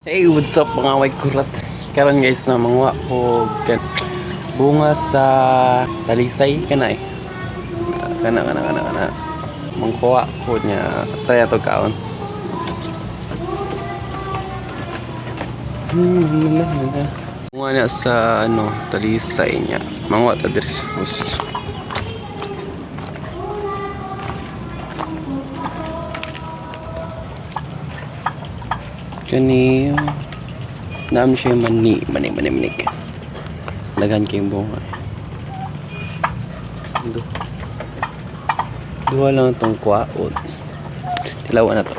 Hey, what's up, mga way kurat? Karon guys na manguha ko bunga sa talisay kana eh. Kana kana kana kana. Mangkuha ko niya, try ato kaon. Bunga niya sa ano, talisay niya. Manguha ta diri sa bus. Kani naam siya yung mani, mani, mani, mani. Daghan kayong bunga. Du Duha lang itong kwaot. Tilawan na to.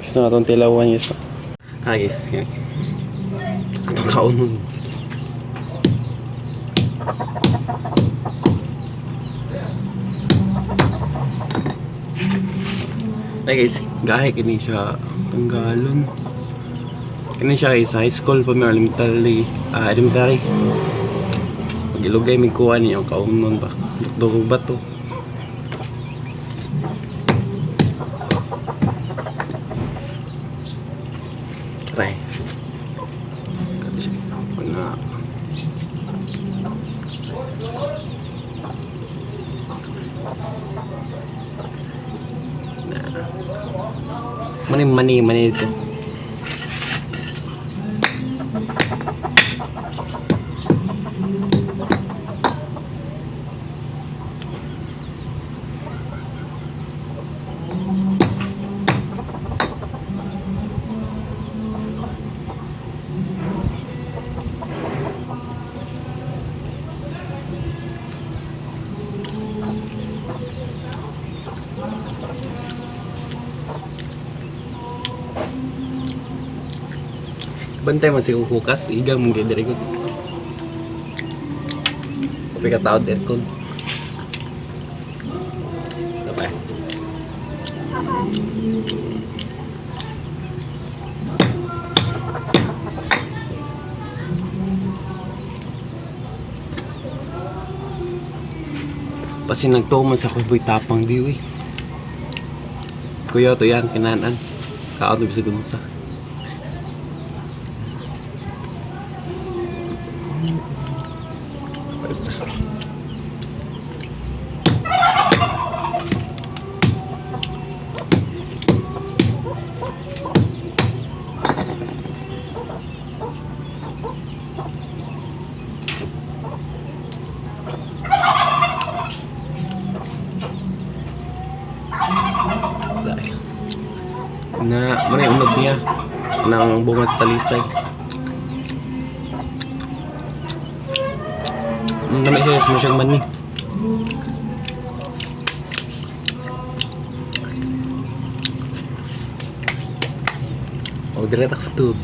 Gusto na itong tilawan guys. Ah guys, yan. Itong kaunon. Ay guys, gahe kini siya tanggalon. Kini siya guys, high school pa may elementary, elementary. Pag ilugay may kuha niyo kaunon ba. Dugdugog ba to? Try. Wala. Mani mani mani ito. Bantay man si hukas, iga mong gidiri ko. Kape ka tao aircon. Sabay. Pasin nagtuman sa kuboy tapang di uy. Kuya to yan kinanan. Kaon bisag unsa. Dahil. Na, muna yung unod niya. Nang bunga sa talisay. Dami siya, siyang mani. O, dire ta ko.